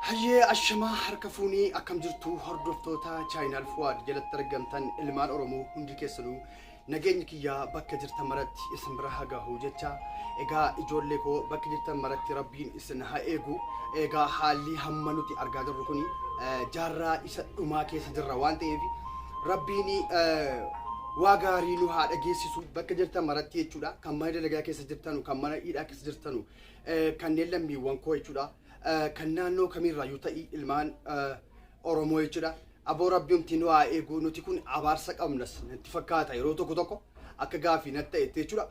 Hayyee ashamaa harka fuunii akkam jirtu hordoftoota chaayinaal Fuwaad jalatti argamtan ilmaan Oromoo hundi keessanuu nageenyi kiyyaa bakka jirtan maratti isin bira haa gahu jecha egaa ijoollee koo bakka jirtan maratti rabbiin isin haa eegu egaa haalli hamma nuti argaa jirru kun jaarraa isa dhumaa keessa jirra waan ta'eef rabbiin waa gaarii nu haa dhageessisu bakka jirtan maratti jechuudha kan mana dalagaa keessa jirtanu kan mana hidhaa keessa jirtanu kanneen lammiiwwan koo jechuudha kan naannoo kamiirraayyuu ta'i ilmaan Oromoo jechuudha. Aboo rabbiumti nu haa eegu nuti kun abaarsa qabnas natti fakkaata yeroo tokko tokko akka gaafii natti ta'etti jechuudha.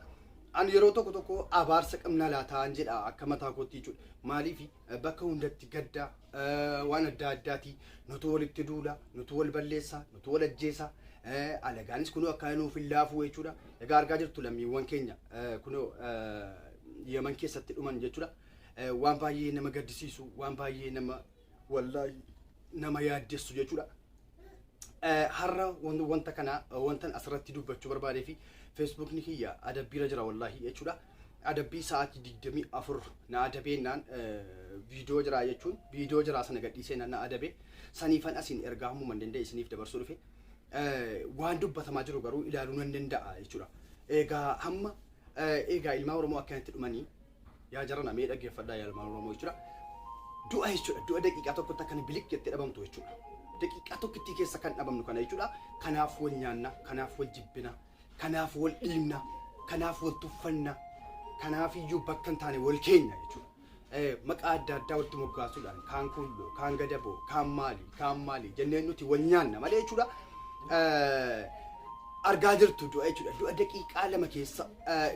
Ani yeroo tokko tokko abaarsa qabna laataan jedha akka mataa kootti jechuudha. Maaliif bakka hundatti gadda waan adda addaati nutu walitti duula nutu wal balleessa nutu wal ajjeesa alagaanis kunoo akka nuuf hin laafuu jechuudha. Egaa argaa jirtu lammiiwwan keenya kunoo Yemen keessatti dhuman jechuudha. Waan baay'ee nama gaddisiisu waan baay'ee nama wallaahi nama yaaddessu jechuudha. Har'a wanta kana wantan asirratti dubbachuu barbaadee fi feesbuukni kiyya adabbiirra jira wallaahi jechuudha. Adabbii sa'aatii 24 na adabeennaan viidiyoo jira jechuun viidiyoo jira sana gadhiisee na adabe saniifan asiin ergaa hammuma danda'e isiniif dabarsuu dhufe. Waan dubbatamaa jiru garuu ilaaluu nan danda'a jechuudha. Egaa hamma egaa ilmaan Oromoo akkanatti dhumanii yaa jarana mee dhaggeeffadhaa yaa ilmaan Oromoo jechuudha. Du'a jechuudha. Du'a daqiiqaa tokkotti akka bilik jettee dhabamtu jechuudha. Daqiiqaa tokkittii keessa kan dhabamnu kana jechuudha. Kanaaf wal nyaanna, kanaaf wal jibbina, kanaaf wal dhiibna, kanaaf wal tuffanna, kanaaf iyyuu bakka hin taane wal keenya jechuudha. Maqaa adda addaa walitti moggaasuudhaan kaan kulloo, kaan gadaboo, kaan maali, kaan maali jennee nuti wal nyaanna malee jechuudha. Argaa jirtu du'a jechuudha. Du'a daqiiqaa 2 keessa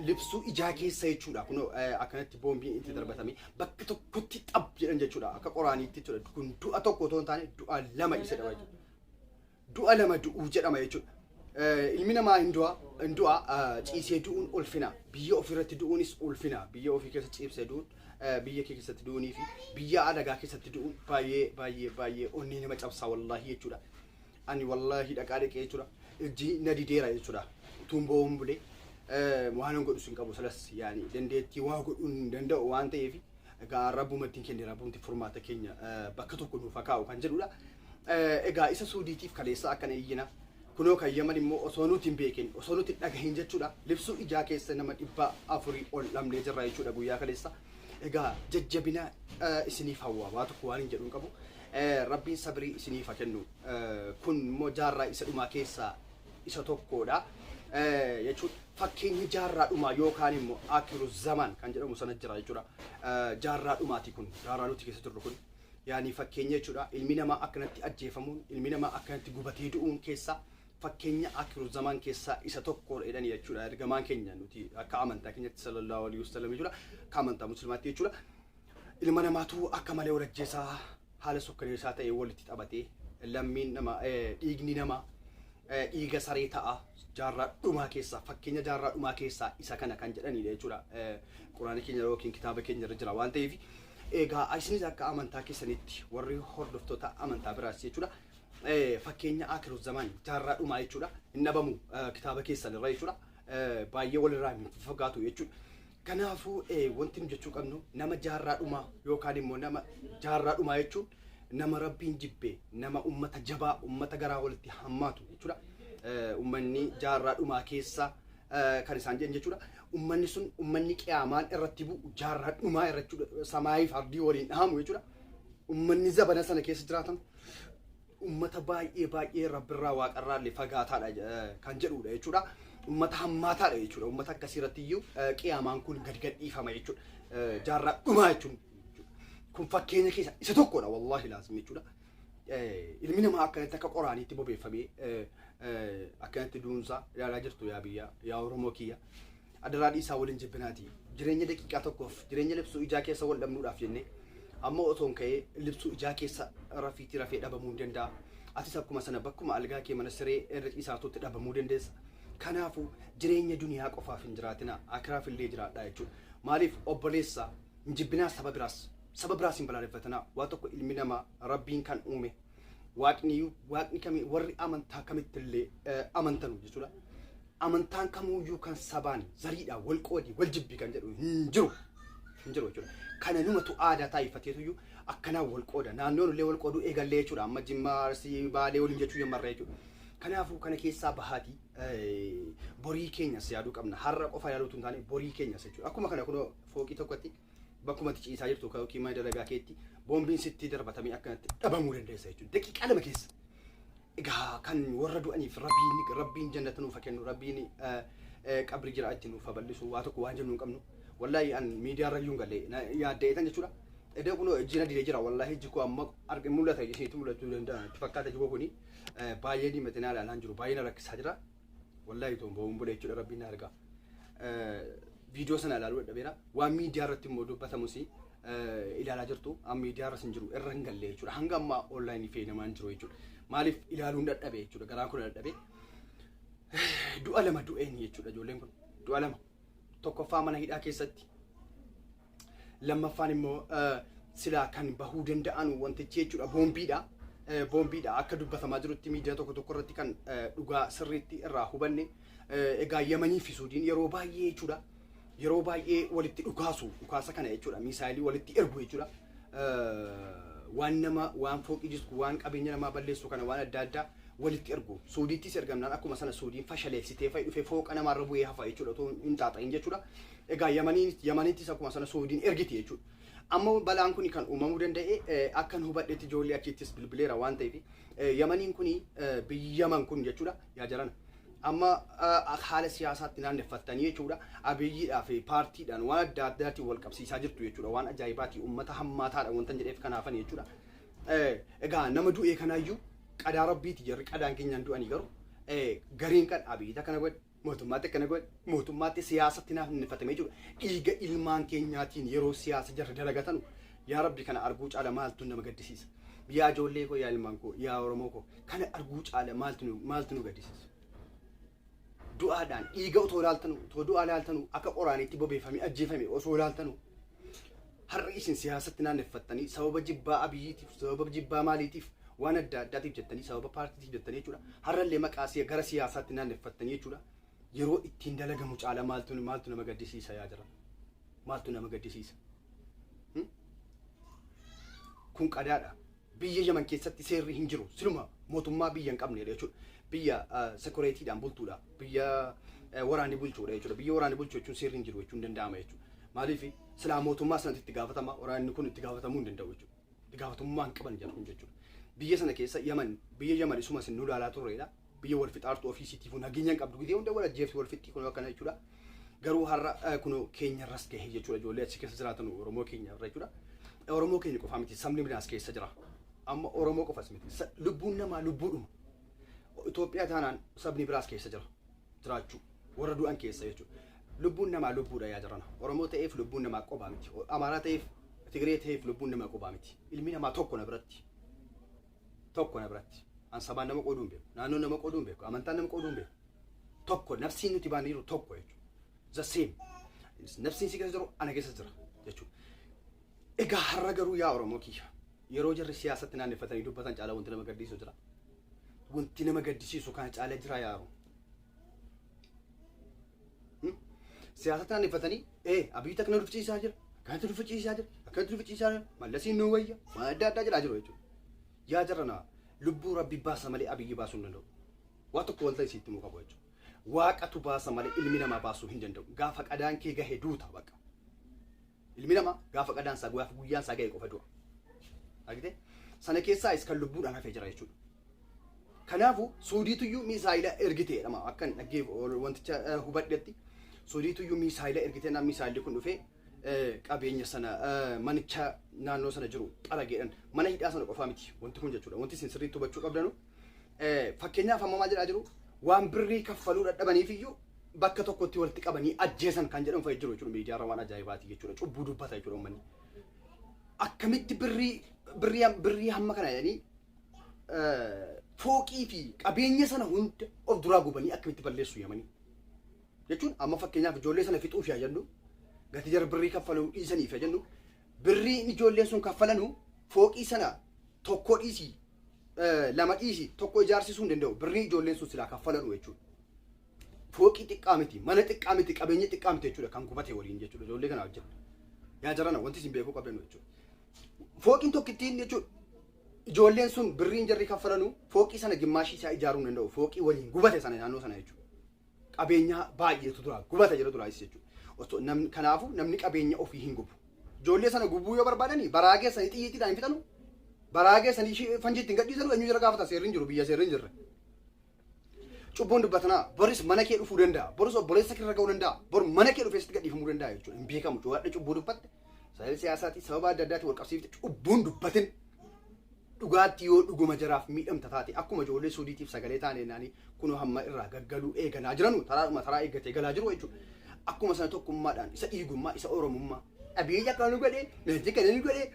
libsuu ijaa keessa jechuudha. Kunoo akkanatti boombiin itti darbatame bakka tokkotti xab jedhan jechuudha. Akka qoraaniitti jechuudha. Kun du'a tokko otoo hin taane du'a 2 isa jedhama jechuudha. Du'a 2 du'uu jedhama jechuudha. Ilmi namaa hin du'a, hin du'a ciisee du'uun ulfina. Biyya ofii irratti du'uunis ulfina. Biyya ofii keessa ciibsee du'uun, biyya kee keessatti du'uunii fi biyya alagaa keessatti du'uun baay'ee baay'ee baay'ee onnee nama cabsaa wallaahi jechuudha. Ani wallaahi dhaqaa dhaqee jechuudha. Ijji na dideera jechuudha. Utuun boo'uun bulee waan hin godhu sin qabu salas yaani dandeettii waa godhuu hin danda'u waan ta'eef egaa rabbumatti hin kenne rabbumti furmaata keenya bakka tokko nuuf haa kaa'u kan jedhudha. Egaa isa Suudiitiif kaleessa akkana iyyina. Kunoo kan Yaman immoo osoo nuti hin beekin osoo nuti hin dhagahin jechuudha. Libsuu ijaa keessa nama 400 ol dhabnee jirra jechuudha guyyaa kaleessa. Egaa jajjabina isiniif hawwa waa tokko waan hin jedhu hin qabu. Rabbiin sabrii isiniif haa kennu. Kun immoo jaarraa isa dhumaa keessaa isa tokkodha. Jechuun fakkeenya jaarraa dhumaa yookaan immoo akiru zaman kan jedhamu sana jira jechuudha. Jaarraa dhumaati kun jaarraa nuti keessa jirru kun. Yaani fakkeenya jechuudha. Ilmi namaa akkanatti ajjeefamuun ilmi namaa akkanatti gubatee du'uun keessaa fakkeenya akiru zaman keessaa isa tokko jedhani jechuudha. Ergamaan keenya nuti akka amantaa keenyatti sallallahu alaihi wasallam jechuudha. Akka amantaa musliimaatti jechuudha. Ilma namaatu akka malee wal ajjeesaa haala sukkaneessaa ta'e walitti taphatee lammiin nama dhiigni namaa dhiiga saree ta'a jaarraa dhumaa keessaa fakkeenya jaarraa dhumaa keessaa isa kana kan jedhanidha jechuudha. Quraana keenya yookiin kitaaba keenya irra jira waan ta'eef egaa isinis akka amantaa keessanitti warri hordoftoota amantaa biraas jechuudha. Fakkeenya akiru zaman jaarraa dhumaa jechuudha. Hin dhabamu kitaaba keessan irra jechuudha. Baay'ee walirraa hin fagaatu jechuudha. Kanaafuu wanti nu jechuu qabnu nama jaarraa dhumaa yookaan immoo nama jaarraa dhumaa jechuun nama rabbiin jibbe nama ummata jabaa ummata garaa walitti hammaatu jechuudha. Ummanni jaarraa dhumaa keessa kan isaan jedhan jechuudha. Ummanni sun ummanni qiyaamaan irratti bu'u jaarraa dhumaa irra jechuudha. Samaayiif ardii waliin dhahamu jechuudha. Ummanni zabana sana keessa jiraatan ummata baay'ee baay'ee rabbirraa waaqarraa illee fagaataadha kan jedhudha jechuudha. Ummata hammaataadha jechuudha. Ummata akkasii irratti iyyuu qiyaamaan kun gad gadhiifama jechuudha. Jaarraa dhumaa jechuun kun fakkeenya keessa isa tokkodha wallaahi laazim jechuudha. Ilmi namaa akkanatti akka qoraaniitti bobeeffamee akkanatti duunsaa ilaalaa jirtu yaa biyyaa yaa Oromoo kiyya. Adaraa dhiisaa waliin jibbinaati. Jireenya daqiiqaa tokkoof jireenya libsuu ijaa keessa wal dhabnuudhaaf jennee amma otoon ka'ee libsuu ijaa keessa rafiitii rafee dhabamuu hin danda'a. Atis akkuma sana bakkuma algaa kee mana siree irra ciisaatutti dhabamuu dandeessa. Kanaafuu jireenya duniyaa qofaaf hin jiraatina akiraaf illee jiraadhaa jechuudha. Maaliif obboleessa hin jibbinaa saba biraas saba biraas hin balaaleffatinaa waa tokko ilmi namaa rabbiin kan uume waaqni waaqni kamii warri amantaa kamitti illee amantanu jechuudha. Amantaan kamuuyyuu kan sabaan zariidhaan wal qoodi wal jibbi kan jedhu hin jiru. Hin jiru jechuudha. Kana numatu aadaa taasifateetuyyuu akkanaan wal qooda. Naannoon illee wal qooduu eegallee jechuudha. Amma Jimmaa, Arsii, Baalee waliin jechuu jammarra jechuudha. Kanaafuu kana keessaa bahaatii borii keenyas yaaduu qabna. Har'a qofa yaaduutu hin taane borii keenyas jechuudha. Akkuma kana kunoo fooqii tokkotti bakkuma itti ciisaa jirtu yookiin mana dalagaa keetti boombiin sitti darbatamee akkanatti dhabamuu dandeessa jechuudha. Daqiiqaa 2 keessa. Egaa kan warra du'aniif rabbiin jannata nuuf haa kennu, rabbiin qabri jira itti nuuf haa bal'isu, waa tokko waan jennu hin qabnu. Wallaahi an miidiyaa irra iyyuu hin galle yaadda'eetan jechuudha. Edee kunoo ijji na didee jira wallaahi ijji koo amma arge mul'ata isinitti mul'achuu danda'a itti fakkaata ijji koo kuni baay'ee diimatee na ilaalaa hin jiru baay'ee na rakkisaa jira. Wallaahi toon ba'uun bule jechuudha rabbiin na arga. Viidiyoo sana ilaaluu dadhabeera. Waan miidiyaa irratti immoo dubbatamus ilaalaa jirtu. An miidiyaa irras hin jiru irra hin galle jechuudha. Hanga ammaa onlaayinii fayyadamaa hin jiru jechuudha. Maaliif ilaaluun dadhabe jechuudha. Garaan kun dadhabe. Du'a lama du'een jechuudha ijoolleen kun. Du'a lama. Tokkoffaa mana hidhaa keessatti. Lammaffaan immoo silaa kan bahuu danda'an wantichi jechuudha boombiidha. Boombiidha akka dubbatamaa jirutti miidiyaa tokko tokko irratti kan dhugaa sirriitti irraa hubanne. Egaa Yamanii fi Suudiin yeroo baay'ee jechuudha. Yeroo baay'ee walitti dhukaasu dhukaasa kana jechuudha. Miisaayilii walitti ergu jechuudha. Waan nama waan fooqii jisku waan qabeenya namaa balleessu kana waan adda addaa walitti ergu. Suudiittis ergamnaan akkuma sana Suudiin fashaleessitee fa'i dhufee fooqa namaarra bu'ee hafa jechuudha otoo hin xaaxa'in jechuudha. Egaa Yamaniittis akkuma sana Suudiin ergiti jechuudha. Amma balaan kun kan uumamuu danda'e akkan hubadhetti ijoollee achiittis bilbileera waan ta'eef Yamaniin kun biyyi Yaman kun jechuudha yaa jarana. Amma haala siyaasaatti naanneffattanii jechuudha Abiyyiidhaa fi paartiidhaan waan adda addaatiin wal qabsiisaa jirtu jechuudha waan ajaa'ibaati uummata hammaataadha wanta jedheef kanaafan jechuudha. Egaa nama du'ee kanaayyuu qadaa rabbiiti jarri qadaan keenyaan du'anii garuu gariin kan Abiyyiit akkana godhe mootummaatti akkana godhe mootummaatti siyaasatti naannefatame jechuudha. Dhiiga ilmaan keenyaatiin yeroo siyaasa jarri dalagatanu yaa rabbi kana arguu caala maaltu nama gaddisiisa. Yaa ijoollee koo yaa ilmaan koo yaa Oromoo koo kana arguu caala maaltu nu gaddisiisa. Du'aadhaan dhiiga otoo ilaaltanu otoo du'aa ilaaltanu akka qoraaniitti bobeeffamee ajjeefame osoo ilaaltanu har'a isin siyaasatti naanneffattanii sababa jibbaa Abiyyiitiif sababa jibbaa maaliitiif waan adda addaatiif jettanii sababa paartiitiif jettanii jechuudha har'allee maqaa gara siyaasaatti naanneffattanii jechuudha yeroo ittiin dalagamu caala maaltu nama gaddisiisa yaa jira maaltu nama gaddisiisa. Kun qadaadha. Biyya Yaman keessatti seerri hin jiru. Siluma mootummaa biyya hin qabnedha jechuudha. Biyya sekuretiidhaan bultuudha. Biyya waraanni bulchuudha jechuudha. Biyya waraanni bulchu jechuun seerri hin jiru jechuun danda'ama jechuudha. Maaliif silaa mootummaa sanatti itti gaafatama waraanni kun itti gaafatamuu hin danda'u jechuudha. Itti gaafatamummaa hin qaban jedhu jechuudha. Biyya sana keessa Yaman biyya Yaman isuma isin nu ilaalaa turreedha. Biyya wal fixaartu ofii isiitiifuu nageenya hin qabdu. Gizee hunda wal ajjeefti wal fixxi kun akkana jechuudha. Garuu har'a kun keenyarras gahe jechuudha. Ijoollee achi keessa jiraatan Oromoo keenya irra jechuudha. Oromoo keenya qofaa miti sabni biraas keessa jira. Amma Oromoo qofas miti. Lubbuun namaa lubbuudhuma. Itoophiyaa taanaan sabni biraas keessa jira. Jiraachuu warra du'an keessa jechuudha. Lubbuun namaa lubbuudha yaa jarana. Oromoo ta'eef lubbuun namaa qofaa miti. Amaaraa ta'eef Tigree ta'eef lubbuun namaa qofaa miti. Ilmi namaa tokko na biratti. Tokko na biratti. An sabaan nama qooduu hin beeku. Naannoon nama qooduu hin beeku. Amantaan nama qooduu hin beeku. Tokko nafsiin nuti baanee jiru tokko jechuudha. The same. Nafsiin si keessa jiru ana keessa jira jechuudha. Egaa har'a garuu yaa Oromoo kiyya yeroo jarri siyaasatti naanneffatanii dubbatan caalaa wanti nama gaddisiisu jira. Wanti nama gaddisiisu kana caalaa jira yaa Oromoo. Siyaasatti naanneffatanii Abiyyi akkana nuuf ciisaa jira, akkanatti nuuf ciisaa jira, akkanatti nuuf ciisaa jira, Mallasiin nu wayya, waan adda addaa jedhaa jiru jechuudha. Yaa jarana lubbuu rabbi baasa malee Abiyyi baasuu hin danda'u. Waa tokko wanta isiitti himuu qabu jechuudha. Waaqatu baasa malee ilmi namaa baasuu hin danda'u. Gaafa qadaan kee gahe duuta baqa. Ilmi namaa gaafa qadaan isaa gaafa guyyaan isaa gahe qofa du'a. Argitee? Sana keessaayis kan lubbuudhaan hafee jira jechuudha. Kanaafuu Suudiituyyuu miisaayila ergite jedhama akkan dhaggeef wanticha hubadhetti Suudiituyyuu miisaayila ergite naan miisaayilli kun dhufee qabeenya sana manicha naannoo sana jiru xarageedhan mana hidhaa sana qofaa miti wanti kun jechuudha wanti isin sirriitti hubachuu qabdanu fakkeenyaaf amma maal jedhaa jiru waan birrii kaffaluu dadhabaniif iyyuu bakka tokkotti walitti qabanii ajjeesan kan jedhamu fa'i jiru jechuudha miidiyaarra waan ajaa'ibaati jechuudha cubbuu dubbata jechuudha uummanni akkamitti birrii birrii birrii hamma kana jedhanii fooqii fi qabeenya sana hunda of duraa gubanii akkamitti balleessu Yamanii. Jechuun amma fakkeenyaaf ijoollee sana fixuuf yaa jennu gatii jara birrii kaffaluu dhiisaniif yaa jennu birriin ijoolleen sun kaffalanu fooqii sana tokko dhiisii lama dhiisii tokko ijaarsisuu hin danda'u birrii ijoolleen sun silaa kaffalanu jechuudha. Fooqii xiqqaa miti mana xiqqaa miti qabeenya xiqqaa miti jechuudha kan gubate waliin jechuudha ijoollee kana wajjin. Yaa jarana wanti isin beekuu qabdan jechuudha. Fooqiin tokkittiin jechuudha. Ijoolleen sun birriin jarri kaffalanu fooqii sana gimmaashii isaa ijaaruu hin danda'u. Fooqii waliin gubate sana naannoo sana jechuudha. Qabeenya baay'eetu duraa gubata jira duraayis jechuudha. Osoo namni kanaafuu namni qabeenya ofii hin gubu. Ijoollee sana gubuu yoo barbaadani baraa geessanii xiyyiitiidhaan hin fixanu. Baraa geessanii fanjiitti hin gadhiisanu eenyu jira gaafata seerri hin jiru biyya seerri hin jirre. Cubbuun dubbatanaa boris mana kee dhufuu danda'a. Boris obboleessa kee irra ga'uu danda'a. Bor mana kee dhufee sitti gadhiifamuu danda'a jechuudha. Hin beekamu. Cuwadha cubbuu dubbatte sababa siyaasaatii sababa adda addaatiin wal qabsiifte cubbuun dubbatin. Dhugaatti yoo dhuguma jaraaf miidhamta taate akkuma ijoollee suudiitiif sagalee taane naanii kunoo hamma irraa gaggaluu eegalaa jiranu taraadhuma taraa eeggatee galaa jiru jechuudha. Akkuma sana tokkummaadhaan isa dhiigummaa isa oromummaa abiyyi akka nu godhee meetii kana nu godhee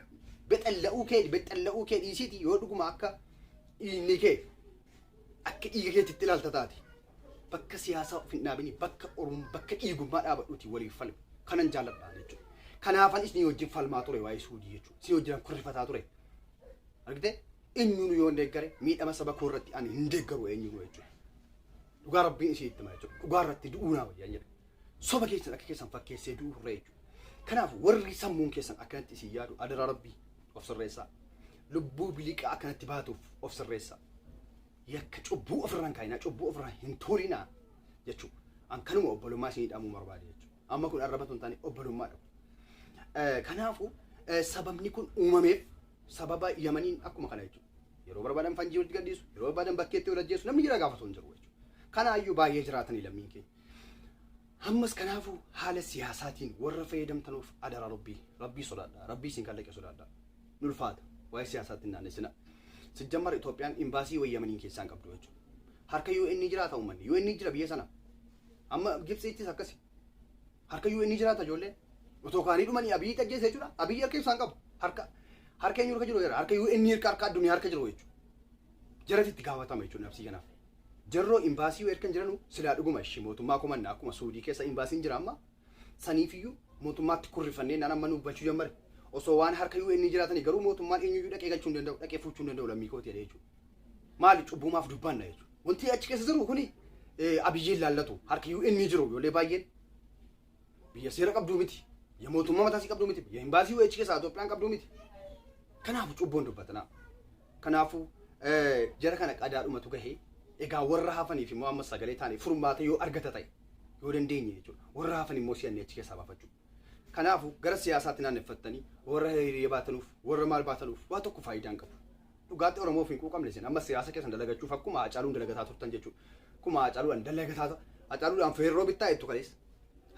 bexalla'uu kee dhiisiiti yoo dhuguma akka dhiigni kee akka dhiiga keetitti ilaalta taate bakka siyaasaa of hin dhaabini bakka oromoo bakka dhiigummaa dhaabadhuuti waliif falmi kanan jaalladha jechuudha. Kanaafan isin wajjin falmaa ture waa'ee suudii jechuudha. Isin wajjin kurrifataa ture. Argite eenyuun yoo hin deeggare miidhama saba koo irratti ani hin deeggaru eenyuun jechuudha. Dhugaa rabbiin isii itti hima jechuudha. Dhugaa irratti du'uu naa wayyaa jedhe. Soba keessan akka keessan fakkeessee du'uu irra jechuudha. Kanaaf warri sammuun keessan akkanatti isin yaadu adaraa rabbii of sirreessaa. Lubbuu biliqaa akkanatti baatuuf of sirreessaa. Yakka cubbuu ofirraan kaayinaa cubbuu ofirraan hin tuulinaa jechuudha. An kanuma obbolummaa isinii dhaamuu barbaade jechuudha. Amma kun arraba tun taane obbolummaa dhabu. Kanaafuu sababni kun uumameef sababa Yamaniin akkuma kana jechuudha. Yeroo barbaadan fanjii walitti gadhiisu, yeroo barbaadan bakkeetti wal ajjeesu namni jira gaafatu hin jiru jechuudha. Kanaayyuu baay'ee jiraatanii lammiin keenya. Ammas kanaafuu haala siyaasaatiin warra fayyadamtanuuf adaraa rabbii rabbii sodaadha rabbii isin kallaqe sodaadha. Nulfaata waa'ee siyaasaatti hin naannessina. Sijjammar Itoophiyaan imbaasii wayii Yamaniin keessaa hin qabdu jechuudha. Harka UN jiraata uummanni UN jira biyya sana. Amma Gibxiittis akkasi. Harka UN jiraata ijoolleen. Otoo kaanii dhumanii Abiyyi ajjeese jechuudha. Abiyyi harka ibsaan qabu. Harka harka eenyu harka jiru jira. Harka UN harka harka addunyaa harka jiru jechuudha. Jaratti itti gaafatama jechuudha nafsii kanaaf. Jarroo imbaasii erga hin jiranu silaa dhuguma ishii mootummaa komanna akkuma Suudii keessa imbaasiin jira amma saniifiyyuu mootummaatti kurrifannee naan amma nuuf galchuu jammare. Osoo waan harka UN jiraatanii garuu mootummaan eenyuyyuu dhaqee galchuu hin danda'u dhaqee fuuchuu hin danda'u lammii kooti jedhee jechuudha. Maali cubbumaaf dubbanna jechuudha. Wanti achi keessa jiru kuni Abiyyiin laallatu harka UN jiru ijoollee baay'een biyya seera qabduu miti biyya mootummaa mataa isii qabduu miti biyya imbaasii achi keessaa Itoophiyaan qabduu miti. Kanaafuu cubbuun dubbatanaa. Kanaafuu jara kana qadaadhumatu gahee egaa warra hafaniif immoo amma sagalee taane furmaata yoo argata ta'e yoo dandeenye jechuudha warra hafan immoo si'annee achi keessaa baafachuu. Kanaafuu gara siyaasaatti naanneffattanii warra hiriira baatanuuf warra maal baatanuuf waa tokko faayidaa hin qabu. Dhugaatti Oromoof hin quuqamne isin amma siyaasa keessan dalagachuuf akkuma Hacaaluun dalagataa turtan jechuudha. Akkuma Hacaaluudhaan dalagataa Hacaaluudhaan feerroo bittaa jettu kaleessa.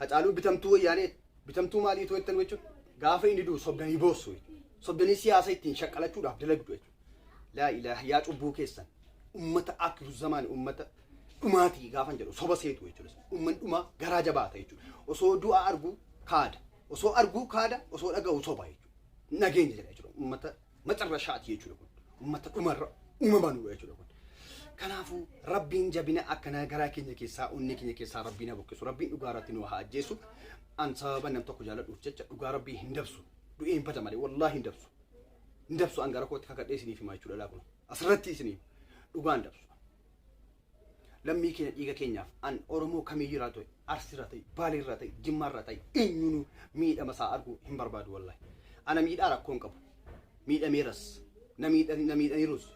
Hacaaluu bitamtuu wayyaanee bitamtuu maaliitu jettan jechuudha. Gaafa inni du'u sobdanii boossu jechuudha. Sobdanii siyaasa ittiin shaqqalachuudhaaf dalagdu jechuudha. Laa ilaaha yaa cubbuu keessan ummata akiru zamaan ummata dhumaatii gaafan jedhu soba seetu jechuudha. Ummanni dhumaa garaa jabaata jechuudha. Osoo du'a arguu kaada. Osoo arguu kaada osoo dhaga'u soba jechuudha. Nageenya jedha jechuudha. Ummata macarrashaati jechuudha kun. Ummata dhumarra uumamanudha jechuudha kun. Kanaafuu rabbiin jabina akkanaa garaa keenya keessaa onnee keenya keessaa rabbiin haa buqqisu. Rabbiin dhugaa irratti nu haa ajjeesu. An sababa nam tokko jaaladhuuf jecha dhugaa rabbii hin dabsu. Du'ee hin bada malee wallaahi hin dabsu. Hin dabsu an gara kootti kakadhee isiniif himaa jechuudha laa kun. Asirratti isiniif dhugaa hin dabsu. Lammii keenya dhiiga keenyaaf an Oromoo kamiyyuu irraa ta'e Arsii irraa ta'e Baalee irraa ta'e Jimmaa irraa ta'e eenyuunuu miidhama isaa arguu hin barbaadu wallaahi. Ana miidhaa rakkoo hin qabu. Miidhameeras na miidhaniirus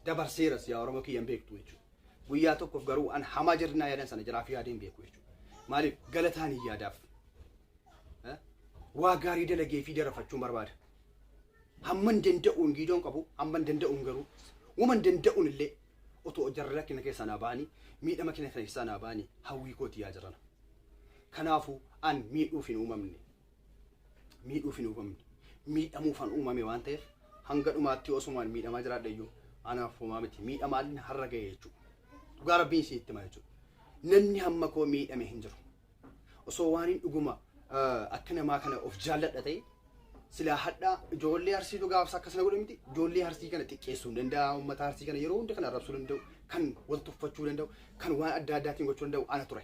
dabarseeras yaa Oromoo kiyyan beektu jechuudha. Guyyaa tokkoof garuu an hamaa jarri naa yaadan sana jaraaf yaadee hin beeku jechuudha. Maaliif galataan hin yaadaaf. Waa gaarii dalagee fi darafachuun barbaada. Hamman danda'uun giidoon qabu hamman danda'uun garuu waman danda'uun illee otoo jarri rakkina keessaa naa ba'anii miidhama kina keessaa naa ba'anii hawwii kooti yaa jirana. Kanaafuu an miidhuuf hin uumamne. Miidhuuf hin uumamne. Miidhamuuf an uumame waan ta'eef hanga dhumaatti osumaan miidhamaa jiraadha iyyuu anaaf homaa miti. Miidhamaan har'a ga'e jechuudha. Dhugaa rabbiin isin itti hima jechuudha. Namni hamma koo miidhame hin jiru. Osoo waan hin dhuguma akka namaa kana of jaalladha ta'e silaa hadhaa ijoollee arsiitu gaafsa akkasana godhe miti ijoollee arsii kana xiqqeessuu hin danda'a uummata arsii kana yeroo hunda kan arrabsuu danda'u kan wal tuffachuu danda'u kan waan adda addaatiin gochuu danda'u ana ture.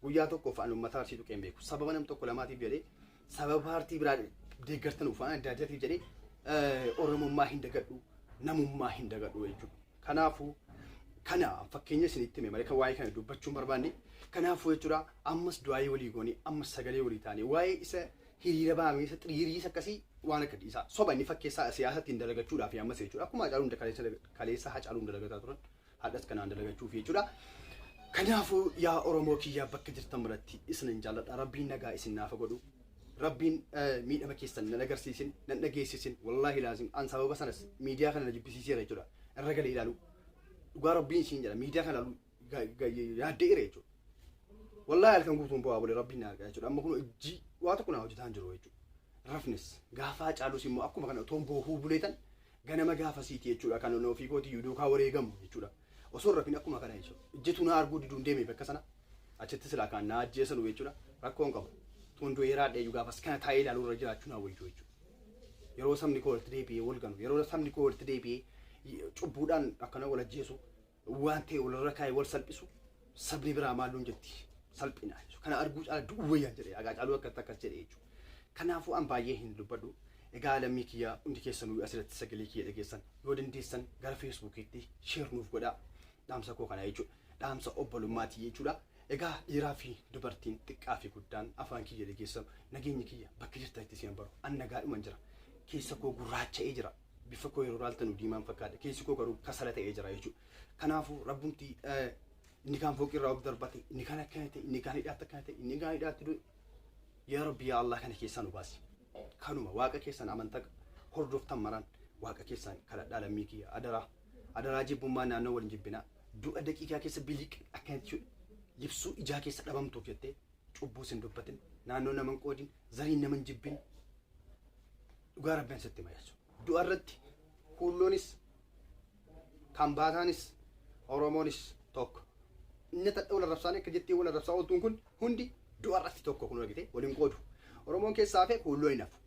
Guyyaa tokkoof an uummata arsii tuqee hin beeku. Sababa nam tokko lamaatiif jedhee sababa paartii biraa deeggartanuuf waan adda addaatiif jedhee oromummaa hin dagadhu namummaa hin dagadhu jechuudha. Kanaafuu kana fakkeenya isinitti hime malee kan waa'ee kana dubbachuu hin barbaanne. Kanaafuu jechuudha ammas du'aayii walii goonee ammas sagalee walii taanee waa'ee isa Hiriira bahamee isa xiriiriis akkasii waan akka dhiisaa. Soba inni fakkeessaa siyaasa ittiin dalagachuudhaaf ammas jechuudha. Akkuma Hacaaluu hunda kaleessa Hacaaluu hunda dalagataa turan hadhas kanaan dalagachuuf jechuudha. Kanaafuu yaa Oromoo kiyyaa bakka jirtan maratti isinin jaalladha. Rabbiin nagaa isin naafa godhu. Rabbiin miidhama keessan nan agarsiisin, nan dhageessisin. Wallaahi laazim an sababa sanas miidiyaa kana na jibbisiiseera jechuudha. Irra galee ilaalu. Dhugaa Rabbiin isin jedha miidiyaa kana ilaalu yaaddeera jechuudha. Wallaahi halkan guutuun bu'aa bule Rabbiin na argaa jechuudha. Amma kun ijji waa tokko na hojjetaa hin jiru jechuudha. Rafnis gaafa Hacaalus immoo akkuma kana otoon boohuu buleetan ganama gaafa siiti jechuudha. Kan ofii kootii duukaa wareegamu jechuudha. Osoo hin rafin akkuma kana jechuudha. Ijjitu na arguu diduun deeme bakka sana. Achitti silaa kan na ajjeesanu jechuudha. Rakkoo hin qabu. Tuun du'ee raadhee iyyuu gaafas kana taa'ee ilaaluu irra jiraachuu naa wayyu jechuudha. Yeroo sabni koo walitti deebi'ee wal ganu, yeroo sabni koo walitti deebi'ee cubbuudhaan akkana wal ajjeesu, waan ta'e walirra kaa'ee wal salphisu, sabni biraa maal nuun jetti salphina. Kana arguu caala du'uu wayyaan jedhe Haacaaluu akkatti akkas jedhe jechuudha. Kanaafuu an baay'ee hin dubbadhu. Egaa lammii kiyya hundi keessanuu asirratti sagalee kiyya dhageessan yoo dandeessan gara Feesbuukiitti share nuuf godhaa. Dhaamsa koo kana jechuudha. Dhaamsa obbolummaati jechuudha. Egaa dhiiraa fi dubartiin xiqqaa fi guddaan afaan kiyya dhageessan nageenyi kiyya bakka jirtanitti isin baru. An nagaadhuman jira. Keessa koo gurraacha'ee jira. Bifa koo yeroo ilaaltanu diimaan fakkaata. Keessi koo garuu kasala ta'ee jira jechuudha. Kanaafuu rabbumti inni kaan fooqii irraa of darbate, inni kaan akkana ta'e, inni kaan hidhaatti akkana ta'e, inni kaan hidhaatti du'e. Yaa Rabbi yaa Allah kana keessaa nu baasi. Kanuma waaqa keessan amantaa hordoftan maraan waaqa keessan kadhadhaa lammii kiyya adaraa. Adaraa jibbummaa naannoo waliin jibbinaa. Du'a daqiiqaa keessa biliq akkanatti libsuu ijaa keessa dhabamtuuf jettee cubbuu sin dubbatin naannoo nama hin qoodin zariin nama hin jibbin dhugaa rabbiin sitti hima jechuudha. Du'a irratti kuulloonis Kambaataanis Oromoonis tokko. Inni tadha wal arrabsaan akka jettee wal arrabsaa ooltuun kun hundi du'a irratti tokko kun argite waliin qoodu. Oromoon keessaa hafe kuulloo hin hafu.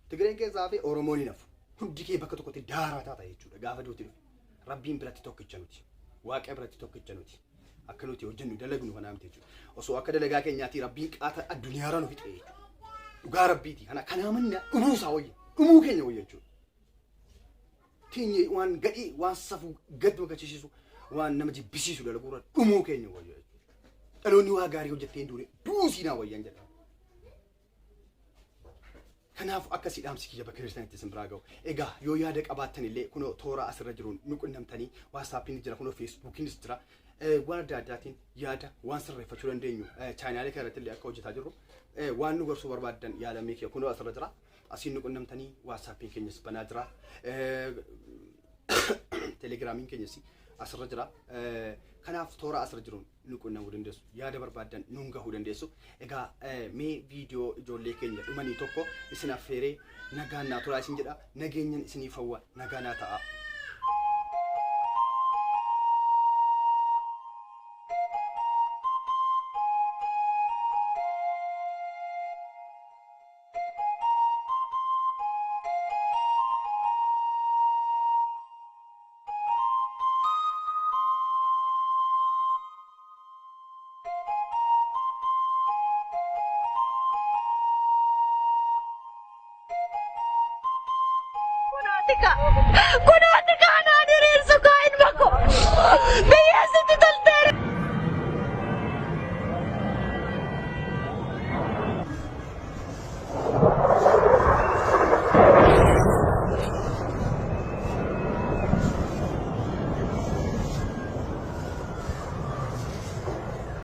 Tigreen keessaa hafe Oromoon hin hafu. Hundi kee bakka tokkotti daaraa taata jechuudha gaafa duuti dhufe. Rabbiin biratti tokkicha nuti. Waaqa biratti tokkicha nuti. Akka nuti hojjennu dalagnu kanaa miti jechuudha. Osoo akka dalagaa keenyaatii Rabbiin qaata addunyaarra nu fixe jechuudha. Dhugaa Rabbiiti. Kana kanaa manna dhumuu isaa wayya. Dhumuu keenya wayya jechuudha. Teenyee waan gadhee waan safuu gad nu waan nama jibbisiisu dalaguurra dhumuu keenya wayya jechuudha. Dhaloonni waa gaarii hojjettee hin duune du'uu siinaa wayyan jedha. Kanaaf akkasii dhaamsi kiyya bakka jirtanitti isin biraa ga'u. Egaa yoo yaada qabaattan illee kunoo toora asirra jiruun nu qunnamtanii Waatsaappiin jira kunoo Feesbuukiinis jira. Waan adda addaatiin yaada waan sirreeffachuu dandeenyu chaanaalee kana irratti illee akka hojjetaa jirru waan nu gorsuu barbaaddan yaadamee kiyya kunoo asirra jira. Asiin nu qunnamtanii Waatsaappiin keenyas banaa jira. Telegiraamiin keenyas asirra jira. Kanaaf toora asirra jiruun nu qunnamuu dandeessu. Yaada barbaaddan nuun gahuu dandeessu. Egaa mee viidiyoo ijoollee keenya dhumanii tokko isin affeeree nagaan naa turaa isin jedha. Nageenyan isiniif hawwa nagaa naa ta'a. Kunooti kaa. Kunooti kaa naa diriirsu kaa ilma koo. Biyya sitti tolte.